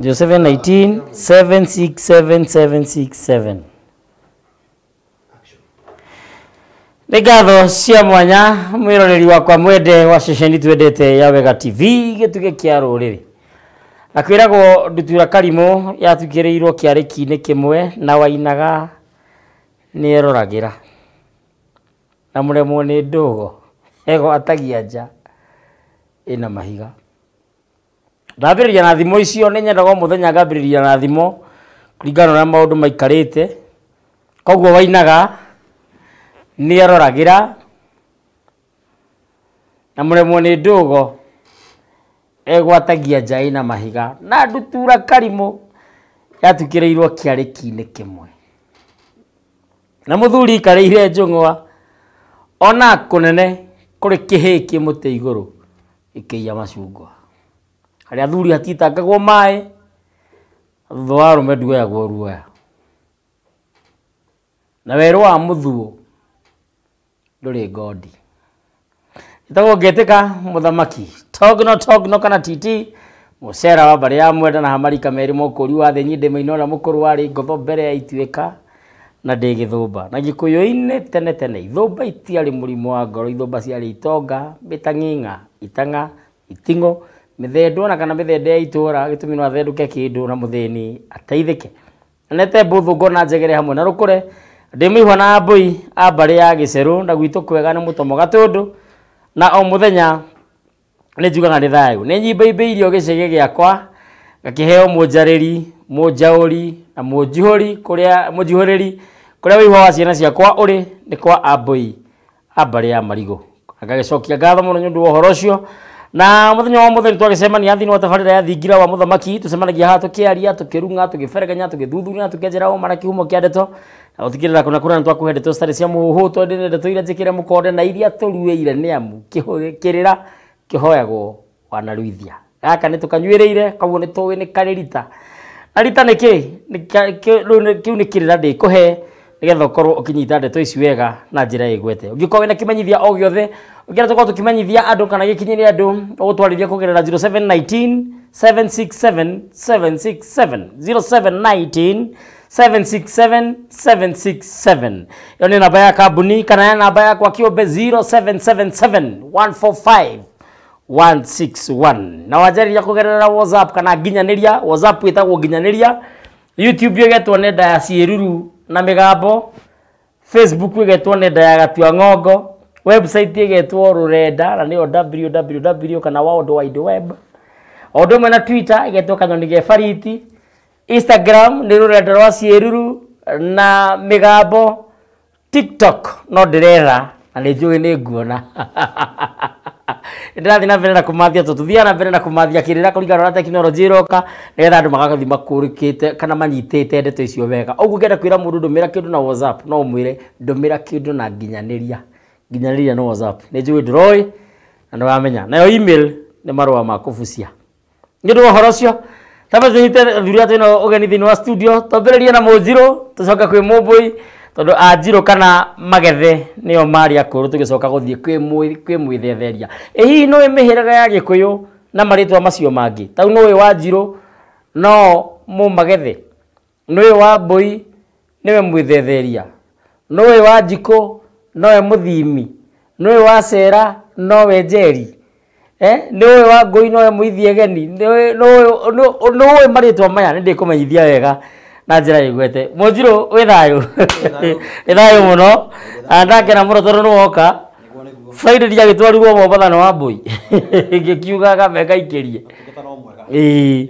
0719 767 767. Nĩ ngatho cia mwanya mwĩroreri wakwa mwende wa ceceni twendete ya Wega TV gĩtugĩ kĩa rũrĩrĩ. Na kwĩragwo ndutura karimũ yatukĩrĩirwo kĩarĩki-inĩ kĩmwe na wainaga nĩeroragĩra na mũremwo nĩ ndũgo egwatagia nja ĩna mahiga. Ndambĩrĩria na thimo icio, nĩ nyendaga o mũthenya ngambĩrĩria na thimo kũringana na ũrĩa maũndũ maikarĩte. Koguo wainaga nĩeroragĩra na mũremwo nĩ ndũgo egwatagia nja ĩna mahiga na ndutura karimũ yatukĩrĩirwo kĩarĩki-inĩ kĩmwe na mũthuri ikarĩire njũng'wa ona kũnene kũrĩ kĩhĩ kĩ mũtĩ igũrũ gĩkĩiya macungwa. Harĩa athuri hatitangagwo maĩ, thutha wa arũme nduoyagwo ruoya. Na werũ wa mũthuo ndũrĩ ngondi. Ĩtagwo Ngĩtĩka Mũthamaki Togno Togno kana TT mũcera wa mbarĩ ya Mwenda na hamarika merĩ mokũri wa thĩ nyindĩ maina ũrĩa mũkũrũ warĩ ngotho mbere ya ituĩka na ndĩ gĩthũmba. Na gĩkũyũ-inĩ tene tene ithũmba itiarĩ mũrimũ wa ngoro, ithũmba ciarĩ itonga, mĩtang'ing'a, itang'a, iting'o, mĩthendwo na kana mĩthende ya itũra, gĩtũmi no athendũke kĩndũ na mũthĩni ateithĩke. Nete mbũthũ ngona njegere hamwe na rũkũre ndĩ mũihwa na mbũi a mbarĩ ya gĩcerũ na gwitũ kwega nĩ mũtomo gatũndũ na o mũthenya nĩ njugaga nĩ thayũ. Nĩ nyimbaimbĩirio gĩcege gĩakwa ngakĩheo mũnjarĩri, mũnjaũri na mũnjihũri kũrĩa mũnjihũrĩri kũrĩa wĩihwa wa ciana ciakwa ũrĩ nĩ kwa ambũi a mbarĩ ya marigũ. Ngagĩcokia ngatho mũno nĩ ũndũ wa ũhoro ũcio. Na mũthenya wa mũthenya twagĩcemania thĩinĩ wa tabarĩra ya thingira wa mũthamaki, tũcemanagia haha tũkĩaria, tũkĩrung'a, tũgĩberegenya, tũgĩthuthuria, tũkĩenjera ũma na kĩhumo kĩa ndeto na gũtigĩrĩra kũna kũna nĩtwakũhe ndeto citarĩ cia mũhuhu, twendete ndeto iria njĩkĩre mũkonde na iria tũruĩire nĩ amu kĩrĩra kĩhoyagwo wanaruithia. Gaka nĩ tũkanyuĩrĩire koguo nĩ tũĩ nĩ karĩ rita. Na rita nĩ kĩ? Kĩu nĩ kĩrĩra ndĩkũhe nĩgetha ũkorwo ũkĩnyita ndeto ici wega na njĩra ĩgwete. Ũngĩkorwo wĩna kĩmenyithia o gĩothe ũngĩenda tũkorwo tũkĩmenyithia andũ kana gĩkinyĩre andũ, ũgũtwarĩria kũgerera 0719 767 767 0719 767 767. Ĩyo nĩ namba ya kambuni kana ya namba yakwa kĩũmbe 0777 145 161. Na wanjarĩria kũgerera WhatsApp kana nginyanĩria, WhatsApp ĩtagwo nginyanĩria, YouTube ĩgetwo nenda ya ciĩruru na mĩgambo, Facebook ĩgetwo nenda ya gatua ng'ongo, website ĩgetwo rũrenda na nĩyo www kana World Wide Web. O ũndũ ũmwe na Twitter ĩgetwo kanyoni ge bariti, Instagram nĩ rũrenda rwa ciĩruru na mĩgambo, TikTok no ndĩrera na nĩ njũĩ nĩ nguona. Ndĩrathiĩ na mbere na kũmathia tondũ tũthiaga na mbere na kũmathia kĩrĩra kũringana na tekinoronjĩ ĩroka nĩgetha andũ magathiĩ makũrĩkĩte kana manyitĩte ndeto icio wega. Ũguo ũngĩenda kwĩra mũndũ ndũmĩra kĩndũ na WhatsApp no ũmwĩre ndũmĩra kĩndũ na nginyanĩria. Nginyanĩria no WhatsApp. Nĩ njũĩ ndũroĩ na nĩwamenya. Nayo email nĩ marũa ma kũbucia. Nĩ ũndũ wa ũhoro ũcio tamba tũnyite athuri aya twĩna ũgeni thĩinĩ wa studio, twambĩrĩrie na mũnjirũ tũcoke kwĩ mũmbũi tondũ anjirũ kana magethe nĩo marĩ akũrũ tũgĩcoka gũthiĩ kwĩ mwĩthetheria. Ĩ hihi nĩũĩ mĩhĩrĩga ya gĩkũyũ na marĩtwa macio mangĩ? Tau nĩũĩ wanjirũ no mũmagethe, nĩũĩ wambũi nĩwe mwĩthetheria, nĩũĩ wanjikũ nowe mũthimi, nĩũĩ wacera nowe njeri, nĩũĩ wangũi nowe mũithiegeni, nĩũĩ marĩtwa maya nĩ ndĩkũmenyithia wega na njĩra ĩgwete. Mũnjirũ wĩ thayũ? Wĩ thayũ mũno. Ndakena mũno tondũ nĩwoka. Friday ndiagĩtwarirwo Mombatha nĩ wambũi ngĩkiuga kambe ngaikĩrie. Ĩĩ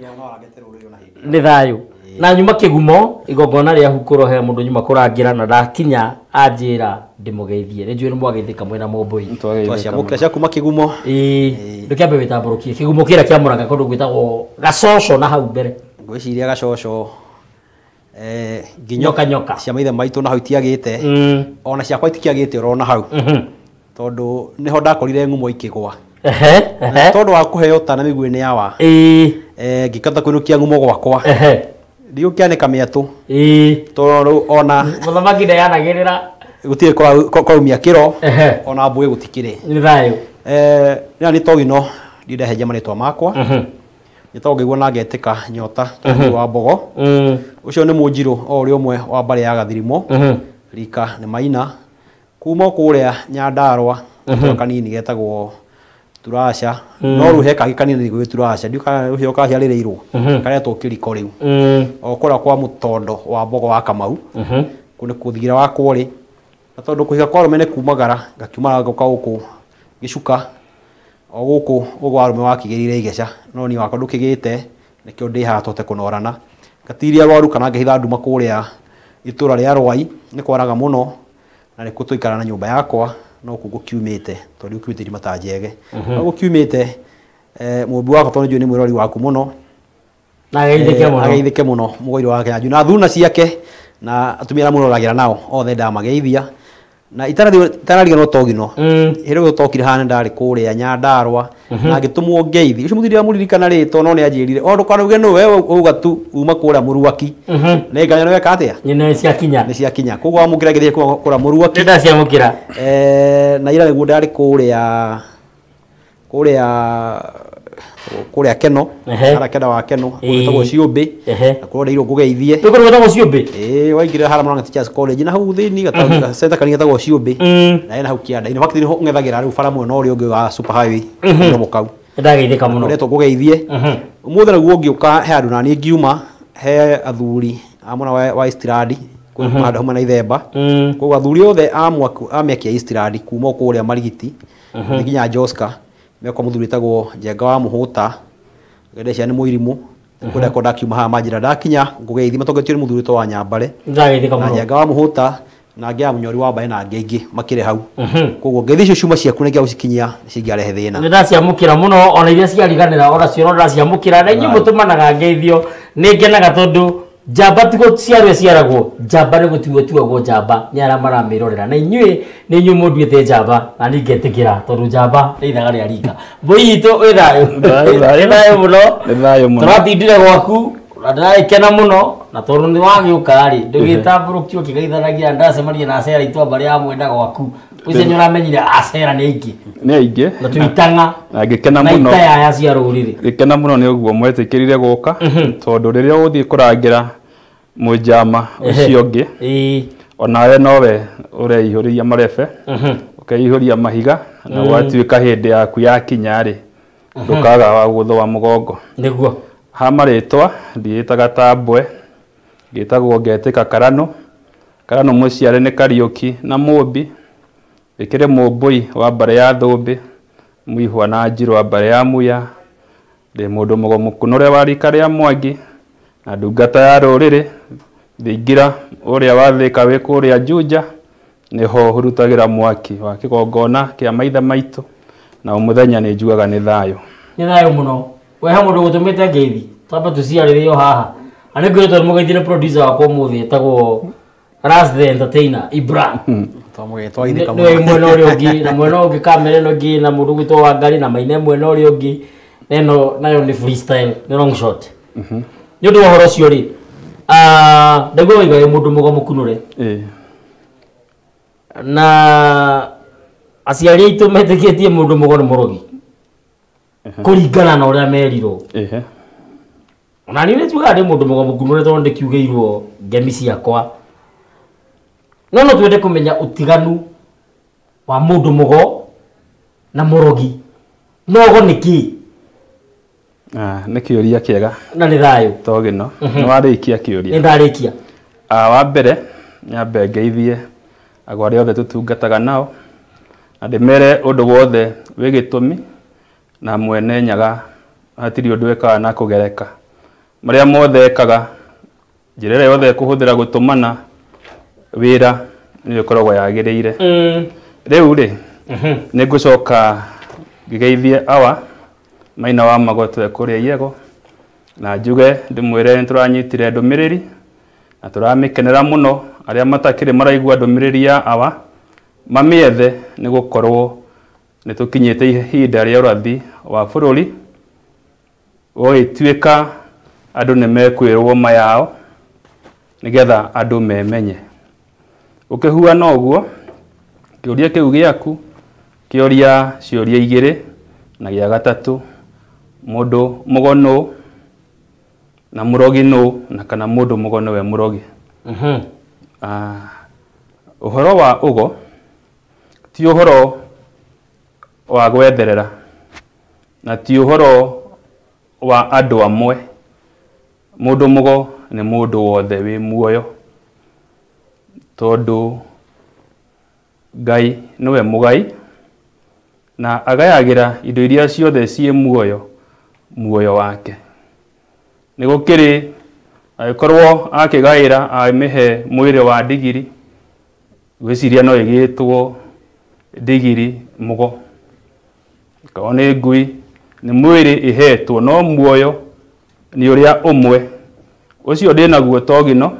nĩ thayũ. Na nyuma kĩgumo igongona rĩa hukũro he mũndũ nyuma kũrangĩra na ndakinya anjĩra ndĩmũgeithie. Nĩ njũĩ nĩ mwageithĩka mwĩna mũmbũi. Twaciamũkĩra cia kuma kĩgumo. Ĩĩ ndũkĩambe wĩtambũrũkie kĩgumo kĩrĩa kĩa Mũrang'a kũndũ gwĩtagwo Gacoco na hau mbere. Ngwĩciria Gacoco nyoka nyoka cia maithe maitũ na hau itiagĩte ona ciakwa itikiagĩte orona hau tondũ nĩho ndakorire ngumo ikĩgwa. Tondũ wa kũheo ta na mĩguĩ nĩ yawa ngĩkata kũinũkia ngumo gwakwa ndigũkĩanĩka mĩatũ tondũ ona mũthamaki ndeyanagĩrĩra gũtirĩ kũraumia kĩro ona mbũĩ gũtikĩrĩ. Nĩ thayũ. Nĩ togino ndindahenja marĩtwa makwa. Njĩtagwo ngĩigua na ngetĩka nyota wa mbogo. Ũcio nĩ mũnjirũ o ũrĩa ũmwe wa mbarĩ ya Gathirimo. Rika nĩ Maina. Kuma kũrĩa Nyandarua kanini getagwo Turasha. No rĩu he kangĩ kanini gwĩ Turasha. Ndiũ kana ũcio kaciarĩrĩirwo. Karetwo Kĩriko rĩu. O kũrĩa kwa mũtondo wa mbogo wa Kamau. Kũu nĩ kũthigira wa kworĩ. Na tondũ kũhika kwa arũme nĩ kumagara ngakiumagara ngoka gũkũ gĩcuka o gũkũ ũguo arũme wakĩgĩrĩire igeca no niĩ wakwa ndũkĩgĩte nĩkĩo ndĩ haha tũhote kũnorana. Ngatiria rwaru kana ngĩhitha nduma kũrĩa itũra rĩa Rwai nĩ kwaraga mũno na nĩkuo tũikara na nyũmba yakwa no kũu gũkiumĩte tondũ gũkiumĩte irima ta njege. No gũkiumĩte mũmbi wakwa tondũ nĩnjũĩ nĩ mwĩrori waku mũno na ageithĩke mũno. Ageithĩke mũno mũgũri wa Kenya na thuna ciake na atumia arĩa mũroragĩra nao othe ndamageithia. Na itarariganĩrwo togino hĩndĩ ĩyo tokire haha ndarĩ kũrĩa Nyandarua na ngĩtũmwo ngeithi ũcio mũthuri amũririkana rĩtwa no nĩ anjĩrire o ndũkanauge nũ we uga tu uma kũrĩa Mũruaki nĩ nganya nĩ weka atĩa nĩ ciakinya nĩ ciakinya koguo wamũkĩra ngeithi kũrĩa Mũruaki nĩ ndaciamũkĩra na ira nĩguo ndarĩ kũrĩa kũrĩa kũrĩa Keno hara kenda wa Keno gwĩtagwo Ciũmbĩ na kũrĩa ndeirwo ngũgeithie nĩ kũrĩa gwĩtagwo Ciũmbĩ ĩĩ waingĩra hara Murang'a Teachers College na hau thĩinĩ gataũni center kanini getagwo Ciũmbĩ na hena hau kĩanda in fact nĩho ũng'ethagĩra rĩu bara mwena ũrĩa ũngĩ wa super highway mũromo kau ndageithĩka mũno ndetwo ngũgeithie ũmũthĩ naguo ngĩũka he andũ naniĩ ngiuma he athuri a mwena wa Eastland kũu handũ hamwe na Ithemba koguo athuri othe a mĩaki ya Eastland kuma kũrĩa Marigiti nginya Joska mekwa mũthuri wĩtagwo Njenga wa Mũhũta ngende cia nĩ mũirimũ kũrĩa kwa ndakiuma haha manjĩra ndakinya ngũgeithie matongoretio nĩ mũthuri wĩtagwo wa Nyambare ndageithĩka na mũno Njenga wa Mũhũta na angĩ a Mũnyori wa Mbaĩ na angĩ aingĩ makĩrĩ hau koguo ngeithi icio ciuma ciaku nĩ gũcikinyia cingĩarehe thĩna nĩ ndaciamũkĩra mũno ona iria ciariganĩra ona cio no ndaciamũkĩra na inyuĩ mũtũmanaga ngeithio nĩ ngenaga tondũ njamba ti gũciarwo ciaragwo njamba nĩ gũtuo tuagwo njamba nĩ arĩa maramĩrorera na inyuĩ nĩ inyuĩ mũnduĩte njamba na niĩ ngetĩkĩra tondũ njamba nĩ ithaga rĩa rika mbũi itũ wĩ thayũ wĩ thayũ mũno nĩ thayũ mũno tũratindire gwaku na ndĩragĩkena mũno na tondũ nĩ wagĩũka rĩ ndũgĩtambũrũkio ũkĩgeithanagia ndacemania na acera itwa mbarĩ ya mwenda gwaku ũcio nĩ ũramenyire acera nĩ aingĩ nĩ aingĩ na tũitang'a na ngĩkena na mũno itayaya cia rũrĩrĩ gĩkena mũno nĩ ũguo mwetĩkĩrire gũka tondũ rĩrĩa ũgũthiĩ kũrangĩra mũnjama ũcio ũngĩ onawe nowe ũreihũrĩria marebe ũkeihũria mahiga na gwatuĩka hĩndĩ yaku yakinya rĩ ndũkaga wa gũthũa mũgongo nĩguo ha marĩtwa ndiĩtaga ta mbwe ngĩtagwo ngetĩka Karanũ Karanũ mũciare nĩ Kariũki na Mũmbi ĩkĩrĩ mũmbũi wa mbarĩ ya Thũmbĩ mũihwa na njirũ wa mbarĩ ya Muya ndĩ mũndũ mũgo mũkunũre wa rika rĩa Mwangi na ndungata ya rũrĩrĩ thingira ũrĩa wathĩka wĩ kũrĩa Juja nĩho hurutagĩra mwaki wa kĩgongona kĩa maithe maitũ na mũthenya nĩ njugaga nĩ thayũ nĩ thayũ mũno we he mũndũ gũtũmĩte ngeithi twambe tũciarĩrĩo haha na nĩ ngwĩrĩtwo nĩ mũgeithie nĩ producer wakwa ũmũthĩ etagwo Ras the Entertainer Ibra nĩwe mwena ũrĩa ũngĩ na mwena ũngĩ kamera ĩno ĩngĩ na mũndũ ũgwĩtwo Wangari na Maine mwena ũrĩa ũngĩ na ĩno nayo nĩ freestyle nĩ long shot nĩ ũndũ wa ũhoro ũcio rĩ ndaigua waiga wĩ mũndũ mũgo mũkunũre na aciari aitũ metĩkĩtie mũndũ mũgo nĩ mũrogi kũringana na ũrĩa merirwo ona niĩ nĩnjugaga ndĩ mũndũ mũgo mũkunũre tondũ ndĩkiugĩirwo ngemi ciakwa no no twende kũmenya ũtiganu wa mũndũ mũgo na mũrogi nogo nĩ kĩ nĩ kĩũria kĩega na nĩ thayũ togino nĩ warĩkia kĩũria nĩ ndarĩkia wa mbere nyambe ngeithie agwa arĩa othe tũtungataga nao na ndĩmere ũndũ wothe wĩ gĩtũmi na mwene nyaga hatirĩ ũndũ ekaga na kũgereka marĩa mothe ekaga njĩra ĩrĩa yothe ekũhũthĩra gũtũmana wĩra nĩyo ĩkoragwo yagĩrĩire rĩu rĩ nĩ ngũcoka ngĩgeithie awa Maina wa Magoto e kũrĩa Iego na njuge ndĩmwĩre nĩ tũranyitire ndũmĩrĩri na tũramĩkenera mũno arĩa matakĩrĩ maraigua ndũmĩrĩri ya awa mamĩethe nĩ gũkorwo nĩ tũkinyĩte ihinda rĩa ũrathi wa bũrũri gũgĩtuĩka andũ nĩ mekwĩrwo mayao nĩgetha andũ memenye ũkĩhuana ũguo kĩũria kĩu gĩaku kĩũria ciũria igĩrĩ na gĩa gatatũ mũndũ mũgo nũ Na mũrogi nũ na kana mũndũ mũgo nĩwe mũrogi. Ũhoro wa ũgo ti ũhoro wa gwetherera na ti ũhoro wa andũ amwe. Mũndũ mũgo nĩ mũndũ wothe wĩ muoyo, tondũ Ngai nĩwe mũgai na agayagĩra indo iria ciothe ciĩ muoyo muoyo wake. Nĩ gũkĩrĩ angĩkorwo akĩgaĩra amĩhe mwĩrĩ wa ndigiri, ngwĩciria no ĩgĩtwo ndigiri mũgo. Korwo nĩ ngui nĩ mwĩrĩ ĩhetwo, no muoyo nĩ ũrĩa ũmwe. Ũcio ndĩnaguo togino,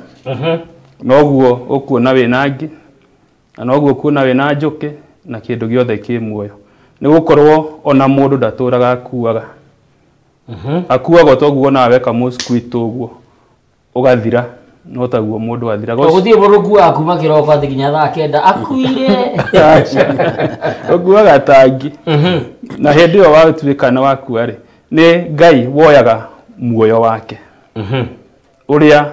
noguo ũkuona wĩna ngi, na noguo ũkuona wĩna njũkĩ na kĩndũ gĩothe kĩ muoyo. Nĩ gũkorwo ona mũndũ ndatũraga akuaga. Akuaga toguo nawe weka mosquito ũguo ũgathira, no taguo mũndũ athira. Gũtirĩ mũndũ ũkuaga kuma kĩroko atĩ nginya thaa kenda akuire. Ũkuaga tangi. Na hĩndĩ ĩyo watuĩka nĩ wakua rĩ, nĩ Ngai woyaga muoyo wake ũrĩa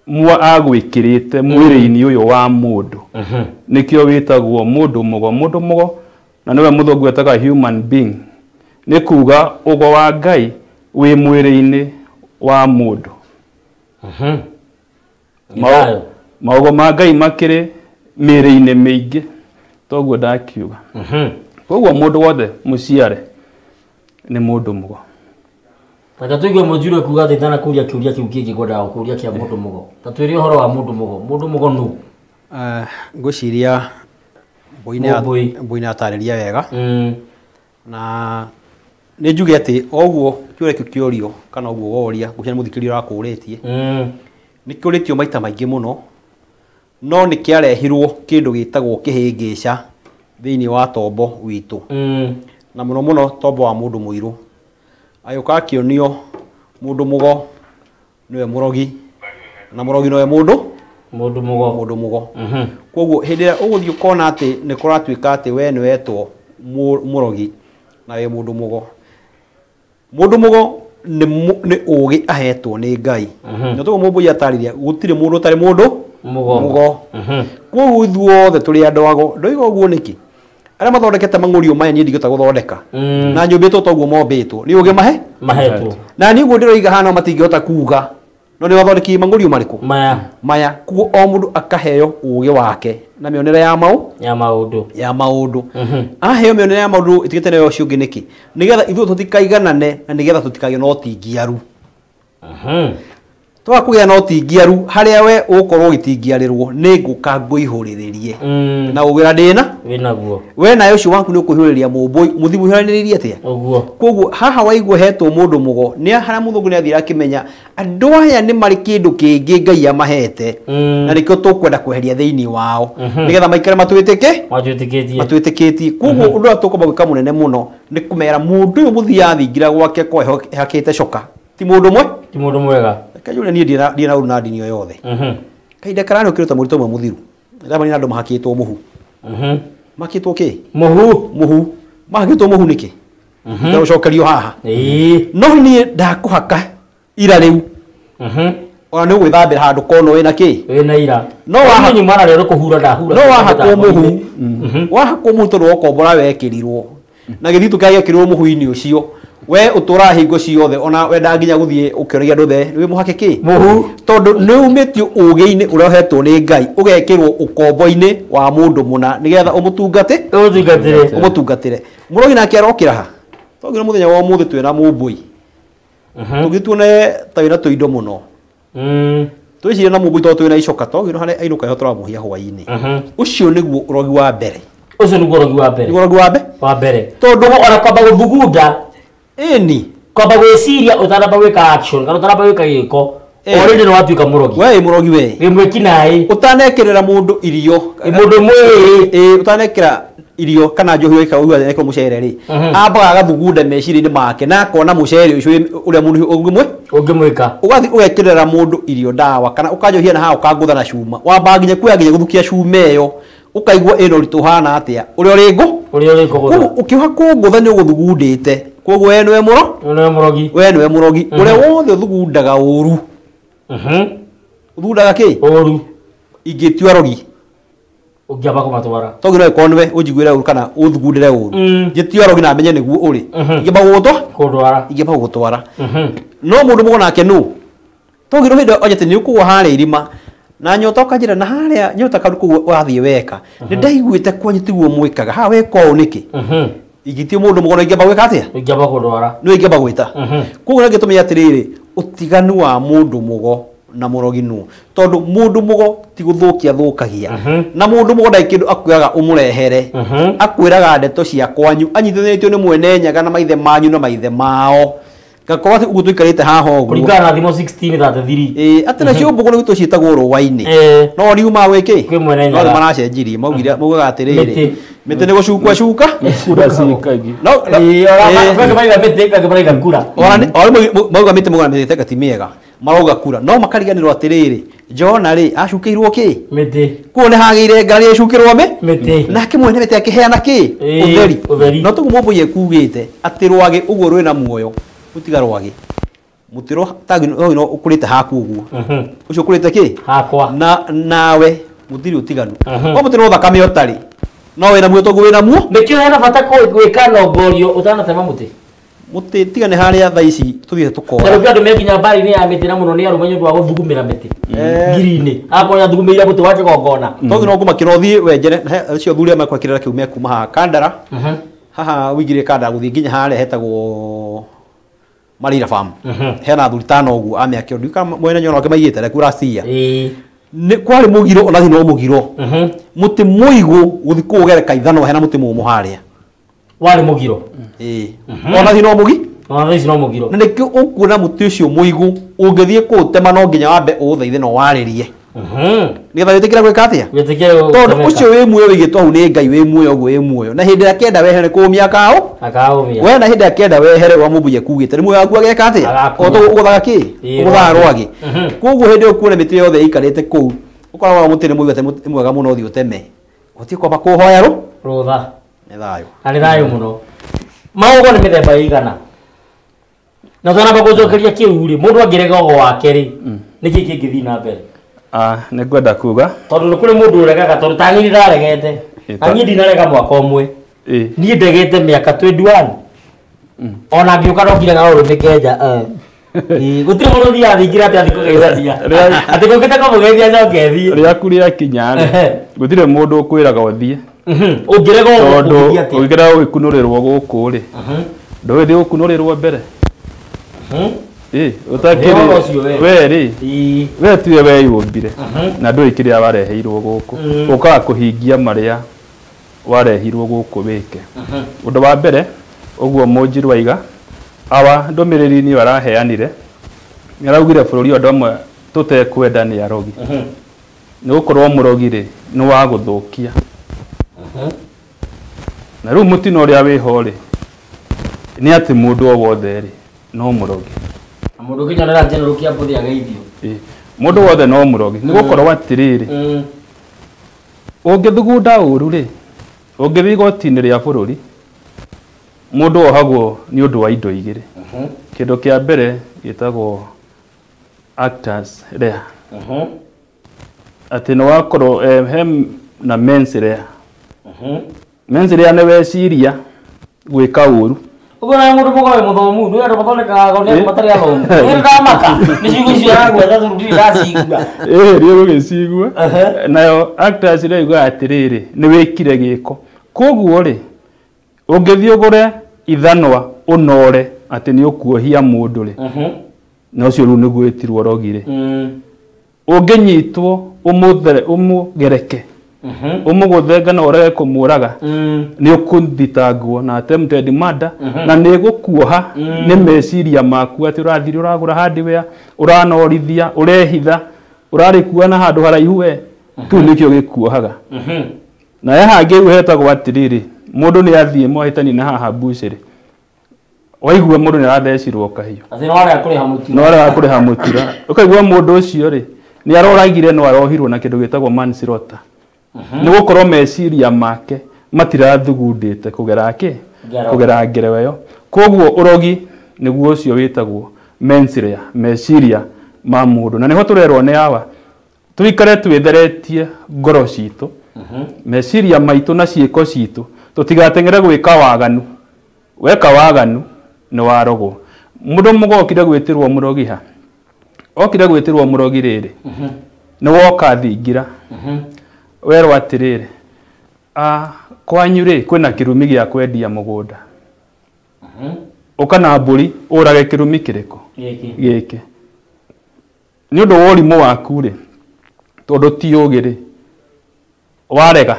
agwĩkĩrĩte mwĩrĩ-inĩ ũyũ wa mũndũ. Nĩkĩo wĩtagwo mũndũ mũgo. Mũndũ mũgo na nĩwe mũthũngũ etaga human being, nĩ kuga ũgo wa Ngai wĩ mwĩrĩ-inĩ wa mũndũ. Maũgo ma Ngai makĩrĩ mĩĩrĩ-inĩ mĩingĩ, toguo ndakiuga. Koguo mũndũ wothe mũciare nĩ mũndũ mũgo. Reke tũigue mũnjure kuga atĩ itanakũria kĩũria kĩu kĩngĩ ngwendaga gũkũria kĩa mũndũ mũgo. Ta twĩre ũhoro wa mũndũ mũgo. Mũndũ mũgo nũ? Ngwĩciria Mbũi nĩ atarĩria wega. Na nĩ njuge atĩ oguo kĩũria kĩu kĩorio kana ũguo woria, ngwĩciria nĩ mũthikĩrĩria ũrakũũrĩtie. Nĩ kĩũrĩtio maita maingĩ mũno, no nĩ kĩarehirwo kĩndũ gĩtagwo kĩhĩngĩca thĩinĩ wa tombo witũ. Na mũno mũno tombo wa mũndũ mũirũ. Agĩũka akĩonio mũndũ mũgo nĩwe mũrogi, na mũrogi nĩwe mũndũ mũgo. Mũndũ mũgo. Koguo hĩndĩ ĩrĩa ũgũthiĩ ũkona atĩ nĩ kũratuĩka atĩ we nĩ wetwo mũrogi na wĩ mũndũ mũgo. Mũndũ mũgo nĩ ũgĩ ahetwo nĩ Ngai. Na toguo Mũmbũi atarĩria gũtirĩ mũndũ ũtarĩ mũndũ mũgo. Koguo ithuothe tũrĩ andũ ago. Ndoiga ũguo nĩkĩ? Arĩa mathondekete mang'ũrio maya niĩ ndingĩhota gũthondeka. Na nyũmbĩtwo toguo mombĩtwo. Nĩ ũgĩ mahe? Mahetwo. Na niĩ ũguo ndĩroiga haha no matingĩhota kuga. No nĩ mathondekirie mang'ũrio marĩkũ? Maya. Maya. Koguo o mũndũ akaheo ũgĩ wake na mĩonere ya ya maũndũ. Ya maũndũ. Aheo mĩonere ya maũndũ ĩtigĩte na ũcio ũngĩ nĩkĩ? Nĩgetha ithuĩ tũtikaiganane na nĩgetha tũtikagĩe na ũtingiaru. Twaga kũgĩa na ũtingiaru harĩa we ũgũkorwo ũgĩtingiarĩrwo nĩ ngũka ngũihũrĩrĩrie. Na ũgĩra ndĩna? Wĩnaguo. We nawe ũcio waku nĩ ũkũihũrĩrĩria Mũmbũi, mũthiĩ mũihũranĩrĩrie atĩa? Ũguo. Koguo haha waigua hetwo mũndũ mũgo, nĩ harĩa mũthũngũ nĩ athire akĩmenya andũ aya nĩ marĩ kĩndũ kĩngĩ Ngai amahete. Na nĩkĩo tũkwenda kweheria thĩinĩ wao. Nĩgetha maikare matwĩtĩke? Matwĩtĩkĩtie. Matwĩtĩkĩtie. Koguo ũndũ ũrĩa tũkwamba gwĩka mũnene mũno nĩ kũmera mũndũ ũyũ mũthiaga thingira gwake ko ehakĩte coka. Ti mũndũ ũmwe? Ti mũndũ mwega. Reke njũrie niĩ ndirĩ na ũru na ndini o yothe. Kahinda karani ũkĩruta mũrito ũmwe mũthiru. Ndamani na andũ mahakĩtwo mũhu. Mahakĩtwo kĩ? Mũhu. Mũhu. Mahakĩtwo mũhu nĩkĩ? Ndagũcokerio haha. No niĩ ndakũhaka ira rĩu. Ona nĩ ũgwĩthambĩra handũ kono wĩna kĩ? Wĩna ira. No waha nyuma na rĩo kũhura ndahura. No wahakwo mũhu. Wahakwo mũhu tondũ wokombora wekĩrirwo. Na gĩthitũ kĩrĩa gĩekĩrirwo mũhu-inĩ ũcio. We ũtũraga hingo ciothe ona wenda nginya gũthiĩ ũkĩonagia andũ othe wĩ mũhake kĩ? Mũhu. Tondũ nĩ umĩtio ũgĩ-inĩ ũrĩa ũhetwo nĩ Ngai ũgekĩrwo ũkombo-inĩ wa mũndũ mũna nĩgetha ũmũtungate? Ũmũtungatĩre. Ũmũtungatĩre. Mũrogi nake arokĩra ha? Tondũ mũthenya wa ũmũthĩ twĩna Mũmbũi. Tũgĩthiĩ tuone ta wĩna tũindo mũno. Twĩcirie na Mũmbũi tondũ twĩna icoka, tondũ harĩa ainũka nĩho tũramũhia hwaĩ-inĩ. Ũcio nĩguo ũrogi wa mbere. Ũcio nĩguo ũrogi wa mbere. Nĩguo ũrogi wa wa mbere. Tondũ ona kwamba gũthugunda. Ĩni. Kwamba gwĩciria ũtanamba gwĩka action kana ũtanamba gwĩka gĩko. Already nĩ watuĩka mũrogi. We wĩ mũrogi we. Wĩ mwĩki naĩ. Ũtanekĩrĩra mũndũ irio. Mũndũ mwĩĩ. Ũtanekĩra irio kana njohi ũgĩka ũguo ekĩra mũcere rĩ. Ambaga agathugunda meciria-inĩ make na akona mũcere ũcio ũrĩa mũndũ ũngĩmwĩka. Ũgathiĩ ũgekĩrĩra mũndũ irio ndawa kana ũkanjohia na haha ũkangũtha na cuma. Wambaga nginya kuoya nginya gũthukia cuma ĩyo. Ũkaigua ĩna ũritũ ũhana atĩa. Ũrĩa ũrĩ ngũ? Ũrĩa ũrĩ ngũ. Koguo ũkĩoha kũngũtha nĩ ũgũthugundĩte. Koguo we nĩwe mũro? Nĩwe mũrogi. We nĩwe mũrogi. Ũrĩa wothe ũthugundaga ũru. Ũthugundaga kĩ? Ũru. Ingĩtua arogi. Ũngĩamba kũmatwara. To nginya ĩkorwo nĩwe ũnjiguĩre ũru kana ũthugundĩre ũru. Njĩtio arogi na menye nĩguo ũrĩ. Ingĩamba gũgũtwa? Kũndwara. Ingĩamba gũgũtwara. No mũndũ mũgo nake nũ? To nginya hĩndĩ onyete nĩ ũkũgwa harĩa irima. Na nyota ũkanjĩra na harĩa nyota karu kũu wathiĩ weka. Nĩ ndaiguĩte kwanyu tiguo mwĩkaga. Haha weka ũũ nĩkĩ? Ingĩtio mũndũ mũgo na ingĩamba gwĩka atĩa? Ingĩamba kũndwara. Nĩ ingĩamba gwĩta. Koguo nĩ ngĩtũmenya atĩrĩrĩ, ũtiganu wa mũndũ mũgo na mũrogi nũ. Tondũ mũndũ mũgo ti gũthũkia thũkagia. Na mũndũ mũgo ndarĩ kĩndũ akwĩraga ũmũrehere. Akwĩraga ndeto cia kwanyu anyitithanĩtio nĩ mwene nyaga na maithe manyu na maithe mao. Gakorwo atĩ ũguo tũikarĩte haha ũguo. Kũringana na thimo 16:33. Atĩ nacio mbũgũ nĩguo tũciĩtagwo rũa-inĩ. No riuma gwĩkĩ? Kwĩ mwene No nyaga. maracenjirie, maugire maugaga atĩrĩrĩ. Mĩtĩ. Mĩtĩ nĩ gũcukwa cuka. Kura cikagi. No, no. Kwĩ maraiga mĩtĩ, kwĩ maraiga kura. Ona ona mauga mĩtĩ mauga mĩtĩ teka ti mĩega. Marauga kura. No makariganĩrwo atĩrĩrĩ, Jona rĩ acukĩirwo kĩ? Mĩtĩ. Kuo nĩ hagĩire ngari ĩcukĩrwo mĩ? Mĩtĩ. Nake mwene mĩtĩ akĩheana kĩ? Ũtheri. Ũtheri. No toguo mũmbũi ekugĩte atĩ rwagĩ ũguo rwĩna muoyo. Gũtiga rwagĩ. Mũtĩ tagi no ũkũrĩte haku ũguo. Ũcio ũkũrĩte kĩ? Hakwa. Na nawe mũtirĩ ũtiganu. O mũtĩ no thakame ũtarĩ. No wĩna muoyo toguo wĩna muo? Nĩkĩo hena bata gwĩka nongorio ũtanatema mũtĩ. Mũtĩ tiga nĩ harĩa thaa ici tũthiĩte tũkora. Tarĩu andũ mekinya mbara-inĩ ya mĩtĩ na mũno nĩ arũme nĩ ũndũ wa gũthugumĩra mĩtĩ. Ngiri-inĩ. Akorwo nĩathugumĩire mũtĩ wa kĩgongona. Toguo no ngũmakĩra ũthiĩ wenjere, acio athuri arĩa mekwa kĩrĩra kĩu mekuma haha Kandara. Haha ũingĩrire Kandara gũthiĩ nginya harĩa hetagwo Marira Farm. Hena athuri tano ũguo a mĩaka ĩyo. Ndiũĩ kana mwene nyona wake maigĩte reke ũracia. Nĩ kwarĩ mũgiro ona thĩ no mũgiro. Mũtĩ mũigũ gũthiĩ kũũgereka ithanwa hena mũtĩ mũmũ harĩa. Warĩ mũgiro. Ona thĩ no mũgi? Ona thaa ici no mũgiro. Na nĩkĩo ũkuona mũtĩ ũcio mũigũ ũngĩthiĩ kũũtema no nginya wambe ũũthaithe na ũwarĩrie. Nĩgetha wĩtĩkĩre gwĩka atĩa? Wĩtĩkĩre Tondũ gũtemeka. ũcio wĩ muoyo wĩigĩtwo hau nĩ Ngai wĩ muoyo ũguo wĩ muoyo. Na hĩndĩ ĩrĩa kenda wehere kũũmia kaũ? Akaũmia. We na hĩndĩ ĩrĩa kenda wehere wa mũmbuye kugĩte nĩ muoyo waku ageka atĩa? Agakuua. O toguo ũgũthaga kĩ? Ũgũthaga rwagĩ. Koguo hĩndĩ ĩyo ũkuona mĩtĩ yothe ĩikarĩte kũu, ũkoragwo mũtĩ nĩ mũigũ atĩ nĩ mwega mũno ũthiĩ ũteme. Ũbatiĩ kwamba kũũhoya rũ? Rũtha. Nĩ thayũ. Na nĩ thayũ mũno. Maũgo nĩ mĩthemba ĩigana? Na ũtanamba gũcokeria kĩu rĩ, mũndũ angĩrega ũgo wake rĩ, nĩkĩ kĩngĩthiĩ na mbere? Nĩ ngwenda kuga. Tondũ nĩ kũrĩ mũndũ ũregaga, tondũ ta niĩ ndĩraregete. Na niĩ ndinarega mwaka ũmwe. Niĩ ndegete mĩaka 21. Ona ngĩũka ndokire na rũrĩmĩ Kenya. Gũtirĩ mũndũ ũthiaga thingira atĩ athiĩ kũgeithania. Atĩ ngũkĩte kũmũgeithia njoke thiĩ. Rĩaku rĩakinya rĩ, gũtirĩ mũndũ ũkwĩraga ũthiĩ. Ũngĩrega ũguo Tondũ ũngĩthiĩ atĩa? ũngĩrega gũgĩkunũrĩrwo gũkũ rĩ, ndũgĩthiĩ gũkunũrĩrwo mbere. Ũtakĩrĩ Ũhoro ũcio we. we rĩ, we tiwe weyũmbire na ndũĩ kĩrĩa wareheirwo gũkũ. Ũkaga kũhingia marĩa warehirwo gũkũ wĩke. Ũndũ wa mbere, ũguo Mũnjiru aiga, awa ndũmĩrĩri nĩyo araheanire, nĩaraugire bũrũri ũyũ andũ amwe tũtekwenda nĩ arogi. Nĩ gũkorwo mũrogi rĩ, nĩ wa gũthũkia. Na rĩu mũtino ũrĩa wĩho rĩ, nĩ atĩ mũndũ o wothe rĩ, no mũrogi. Na mũndũ ũngĩnyonera General Kĩambu ageithio. Mũndũ wothe no mũrogi. Nĩ gũkorwo atĩrĩrĩ, ũngĩthugunda ũru rĩ, ũngĩthiĩ igoti-inĩ rĩa bũrũri, mũndũ ohagwo nĩ ũndũ wa indo igĩrĩ. Kĩndũ kĩa mbere gĩtagwo actus rea. Atĩ nĩ wakorwo, he na mens rea. Mens rea nĩ weciria gwĩka ũru. Ũguo na mũndũ mũgo wĩ mũthomu, nĩ andũ mathondekaga nĩ andũ matarĩ athomu. Nĩ ndamaka, nĩ ciugo icio aragweta tondũ ndirĩ ndacigua. Nĩ ũgũgĩcigua. Nayo actus rea yugaga atĩrĩrĩ, nĩ wĩkire gĩko. Koguo rĩ, ũngĩthiĩ ũgũre ithanwa ũnore atĩ nĩ ũkuohia mũndũ rĩ, na ũcio rĩu nĩguo wĩtirwo rogi rĩ. Ũngĩnyitwo ũmũgereke, ũmũgũthe kana ũrege kũmũraga, nĩ ũkũthitangwo na attempted murder, na nĩ ĩgũkuoha nĩ meciria maku atĩ ũrathire ũragũra hardware, ũranorithia, ũrehitha, ũrarĩkua na handũ haraihu we, kĩu nĩkĩo gĩkuohaga. Na he hangĩ rĩu hetagwo atĩrĩrĩ, mũndũ nĩ athiĩ mwahĩtani na haha mbucĩrĩ, waigua mũndũ nĩ arathecirwo kahiũ. Atĩ no arega kũrĩha mũtura. No arega kũrĩha mũtura. Ũkaigua mũndũ ũcio rĩ, nĩ aroragire no arohirwo na kĩndũ gĩtagwo manslaughter. Nĩ gũkorwo meciria make matirathugundĩte kũgera kĩ? Ngero. Kũgera ngero ĩyo. Koguo ũrogi nĩguo ũcio wĩtagwo mensria, meciria ma mũndũ. Na nĩho tũrerwo nĩ awa tũikare twĩtheretie ngoro citũ, meciria maitũ na ciĩko citũ, tũtigateng'ere gwĩka waganu. Weka waganu nĩ warogwo. Mũndũ mũgokire gwĩtĩrwo mũrogi ha? Okire gwĩtĩrwo mũrogi rĩrĩ, nĩ woka thingira, werwo atĩrĩrĩ, kwanyu rĩ kwĩna kĩrumi gĩa kwendia mũgũnda. Ũka na mbũri ũrage kĩrumi kĩrĩkũ? Gĩkĩ. Nĩ ũndũ wa ũrimũ waku rĩ, tondũ ti ũgĩ rĩ, warega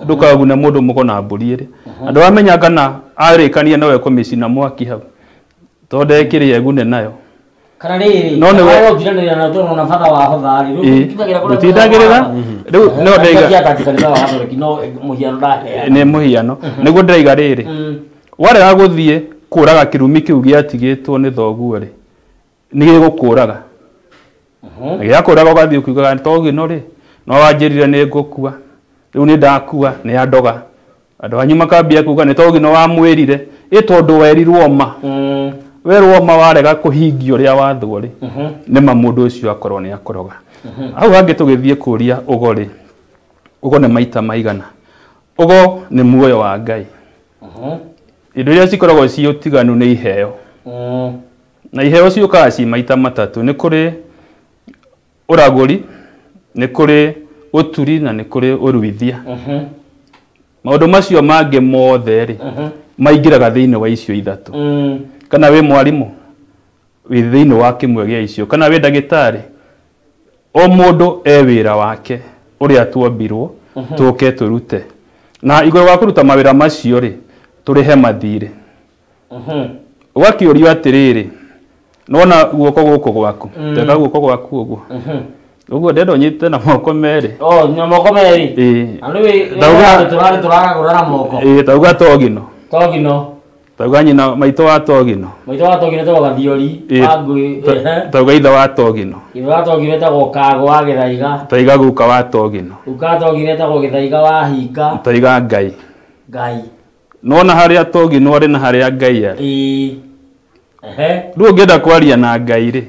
ndũkagune mũndũ mũgo na mbũri ĩrĩ. Na ndũramenya kana arĩkania nowe kũmĩcina mwaki hau, tondũ ndekĩrĩ egune nayo. Kana rĩrĩ, no nĩwe ũtiranĩra na tondũ na bata wa hotha rĩ, rĩu rĩu no ndaiga kanitha wa Gatoreki, no mũhiano ndaheana. Nĩ mũhiano. Nĩguo ndĩraiga rĩrĩ, warega gũthiĩ kũraga kĩrumi kĩu gĩatigĩtwo nĩ thoguo rĩ, nĩ gĩgũkũraga. Na gĩakũraga ũgathiĩ ũkiugaga togino rĩ, no wanjĩrire nĩ ngũkua, rĩu nĩ ndakua, nĩ andoga. Andũ anyu makambia kuga nĩ togino wamwĩrire, ĩ tondũ werirwo ma. Werwo ma warega kũhingia ũrĩa wathwo rĩ, nĩ ma mũndũ ũcio akorwo nĩ akoroga. Hau hangĩ tũgĩthiĩ kũria ũgo rĩ, ũgo nĩ maita maigana? Ũgo nĩ muoyo wa Ngai. Indo iria cikoragwo ci ũtiganu nĩ iheo. Na iheo ciũkaga ci maita matatũ. Nĩ kũrĩ ũragũri, nĩ kũrĩ ũturi na nĩ kũrĩ ũruithia. Maũndũ macio mangĩ mothe rĩ, maingĩraga thĩinĩ wa icio ithatũ. Kana wĩ mwarimũ, wĩ thĩinĩ wa kĩmwe gĩa icio. Kana wĩ ndagĩtarĩ, o mũndũ e wĩra wake ũrĩa tuombirwo tũke tũrute. Na igũrũ wa kũruta mawĩra macio rĩ, tũrĩhe mathirĩ. Ũgakĩũrio atĩrĩrĩ, nĩwona guoko gũkũ gwaku, teka guoko gwaku ũguo. Ũguo ndĩrenda ũnyite na moko merĩ. Oh, na moko merĩ. Ĩĩ. Na rĩu tũrarĩ tũraragũra na moko. Ĩĩ, tauga togino. Togino. Tauga nyina maitũ wa togino. Maitũ wa togino etagwo Gathiori. Tauga ithe wa togino. Ithe wa togino etagwo Kago wa Gĩthaiga. Taiga guka wa togino. Guka wa togino etagwo Gĩthaiga wa Hinga. Taiga Ngai. Ngai. Nĩwona harĩa togino arĩ na harĩa Ngai arĩ. Ĩĩ. Rĩu ũngĩenda kwaria na Ngai rĩ,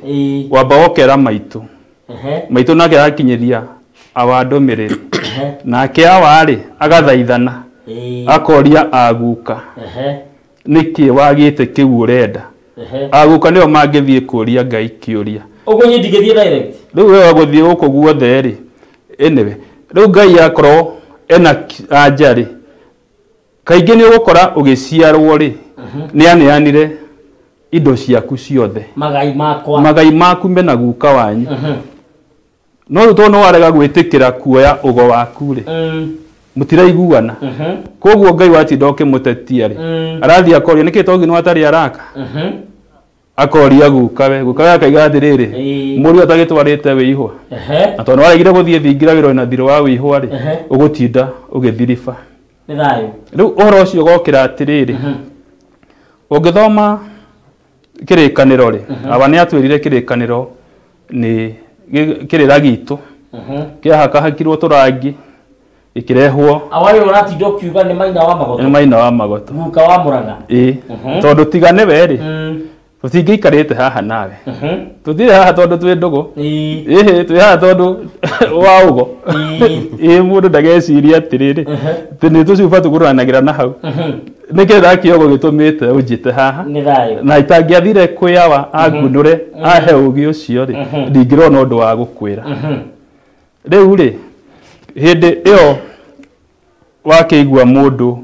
wamba wokera maitũ. Maitũ nake agakinyĩria awa ndũmĩrĩri. Nake awa rĩ, agathaithana. Akoria aguka. Nĩkĩ wagĩte kĩu ũrenda? Aguka nĩo mangĩthiĩ kũria Ngai kĩũria. Ũguo niĩ ndingĩthiĩ direct. Rĩu we wagũthiĩ gũkũ guothe rĩ, anyway, rĩu Ngai akorwo ena anja rĩ, kaingĩ nĩ ũgũkora ũgĩciarwo rĩ, nĩ aneanire indo ciaku ciothe. Magai makwa. Magai maku mena guka wanyu. No rĩu tondũ nĩwarega gwĩtĩkĩra kuoya ũgo waku rĩ, mũtiraiguana. Koguo Ngai watinda ũkĩmũtetia rĩ, arathiĩ akoria nĩkĩ togino atarĩ araka? Akoria gukawe, gukawe akaiga atĩrĩrĩ, mũriũ atagĩtwarĩte wĩihwa. Na tondũ nĩwaregire gũthiĩ thingira wĩra wĩna thirĩ wa wĩihwa rĩ, ũgũtinda ũgĩthiriba. Nĩ thayũ. Rĩu ũhoro ũcio ũgokĩra atĩrĩrĩ, ũngĩthoma kĩrĩkanĩro rĩ, awa nĩ atwĩrire kĩrĩkanĩro nĩ kĩrĩra gitũ kĩahakahakirwo tũrangi gĩkĩrehwo. Awa rĩ ũratinda ũkiuga nĩ maina wa magoto. Nĩ maina wa magoto. Guka wa Mũrang'a. Ĩĩ. Tondũ tiga nĩwe rĩ, tũtingĩikarĩte haha nawe. Tũtirĩ haha tondũ twĩ ndũgũ. Ĩhĩ, twĩ haha tondũ wa ũgo. Ĩĩ, mũndũ ndageciria atĩrĩrĩ, atĩ nĩ tũcuba tũgũranagĩra na hau. Nĩ kĩrĩra kĩogo gĩtũmĩte ũnjĩte haha. Nĩ thayũ. Na itangĩathire kwĩ awa angunũre ahe ũgĩ ũcio rĩ, ndingĩrona ũndũ wa gũkwĩra. Rĩu rĩ, hĩndĩ ĩyo wakĩigua mũndũ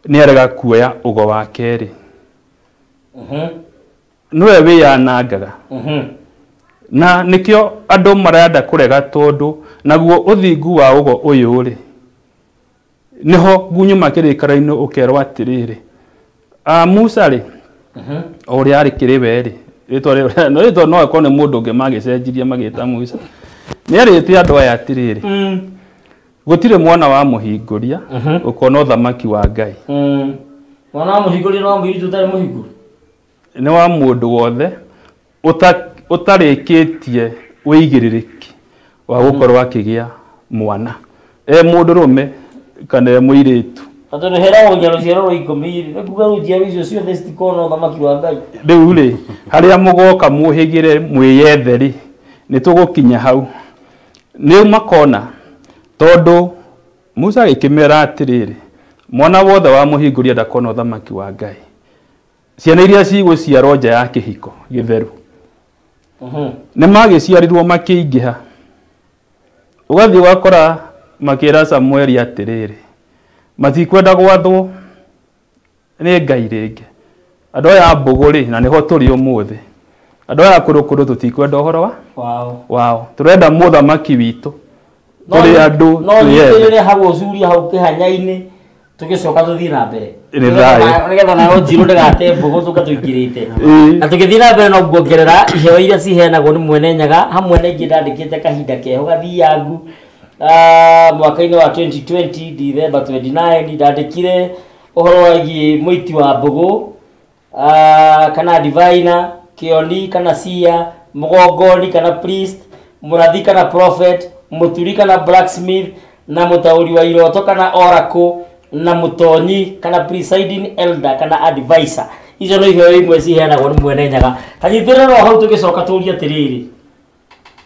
nĩ arega kuoya ũgo wake rĩ, nĩwe wĩyanangaga. Na nĩkĩo andũ marenda kũrega tondũ naguo ũthingu wa ũgo ũyũ rĩ, nĩho ngunyuma kĩrĩkanĩro-inĩ ũkerwo atĩrĩrĩ, Musa rĩ, o ũrĩa arĩ kĩrĩ we rĩ, rĩtwa no rĩtwa no akorwo nĩ mũndũ ũngĩ magĩcenjirie magĩta Musa. Nĩ arĩte andũ aya atĩrĩrĩ, gũtirĩ mwana wa mũhingũria ũkona ũthamaki wa Ngai. Mwana wa mũhingũria nĩ wa mũirĩtu ũtarĩ mũhingu? Nĩ wa mũndũ wothe ũtarĩkĩtie ũigĩrĩrĩki wa gũkorwo akĩgĩa mwana, e mũndũrũme kana e mũirĩtu. Na tondũ heragwo nginya rũciaro rwa 10 rĩ, nĩ kuga rĩu njiaro icio ciothe citikona ũthamaki wa Ngai. Rĩu rĩ, harĩa mũgoka mũhĩgĩre mwĩyethe rĩ, nĩ tũgũkinya hau. Nĩ makona tondũ Musa agĩkĩmera atĩrĩrĩ, mwana wothe wa mũhingũria ndakona ũthamaki wa Ngai. Ciana iria cigũciarwo nja ya kĩhiko gĩtheru nĩ magĩciarirwo makĩingĩha. Ũgathiĩ ũgakora makĩra Samueli atĩrĩrĩ, matikwenda gwathwo nĩ Ngai rĩngĩ. Andũ aya a mbũgũ rĩ, na nĩho tũrĩ ũmũthĩ, andũ aya kũrũkũrũ tũtikwenda ũhoro wa wao, tũrenda mũthamaki witũ, tũrĩ andũ no nyitĩrĩre hau ũcurie hau kĩhanya-inĩ tũgĩcoka tũthiĩ na mbere nĩgetha nayo njirũ ndĩgate mbũgũ tũka tũingĩrĩte. Na tũgĩthiĩ na mbere no nguongerera iheo iria ciheanagwo nĩ Mwene Nyaga hamwe na ingĩ ndandĩkĩte kahinda keho gathiangu. Mwaka-inĩ wa 2020 December 29 ndandĩkire ũhoro wĩgiĩ mũiti wa mbũgũ, kana diviner, kĩoni kana sia, mũgongoni kana priest, mũrathi kana prophet, mũturi kana blacksmith, na mũtaũri wa iroto kana oracle, na mũtonyi kana presiding elder kana advisor. Icio no iheo imwe ciheanagwo nĩ Mwene Nyaga. Kanyitĩrĩra o hau tũgĩcoka tũrie atĩrĩrĩ,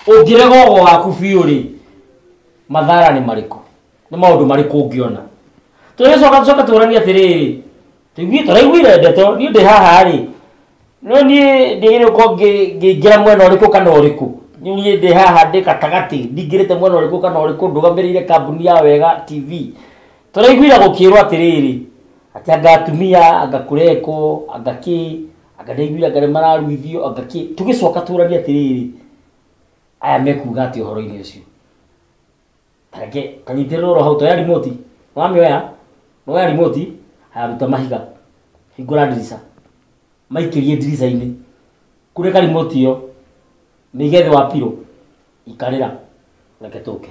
ũngĩrega ũgo waku biũ rĩ, mathara nĩ marĩkũ? Nĩ maũndũ marĩkũ ũngĩona? Tũgĩcoka tũcoke tũranie atĩrĩrĩ, tũraiguire ndeto, niĩ ndĩ haha rĩ, no niĩ ndĩgĩrĩire gũkorwo ngĩingĩra mwena ũrĩkũ kana ũrĩkũ. Niĩ ndĩ haha ndĩ gatagatĩ, ndingĩrĩte mwena ũrĩkũ kana ũrĩkũ, ndũgamĩrĩire kambuni ya Wega TV. Tũraiguire gũkĩrwo atĩrĩrĩ, atĩ anga atumia, anga kũrekwo, anga kĩ, anga ndaiguire anga nĩ mararuithio, anga kĩ. Tũgĩcoka tũranie atĩrĩrĩ, aya mekuga atĩ ũhoro-inĩ ũcio. Tareke kanyitĩrĩra oro hau, toya remote, wamĩoya, woya remote, haya ruta mahiga, hingũra ndirica, maikĩrie ndirica-inĩ, kunĩka remote ĩyo, mĩige thĩ wa pillow, ikarĩra, reke tũke.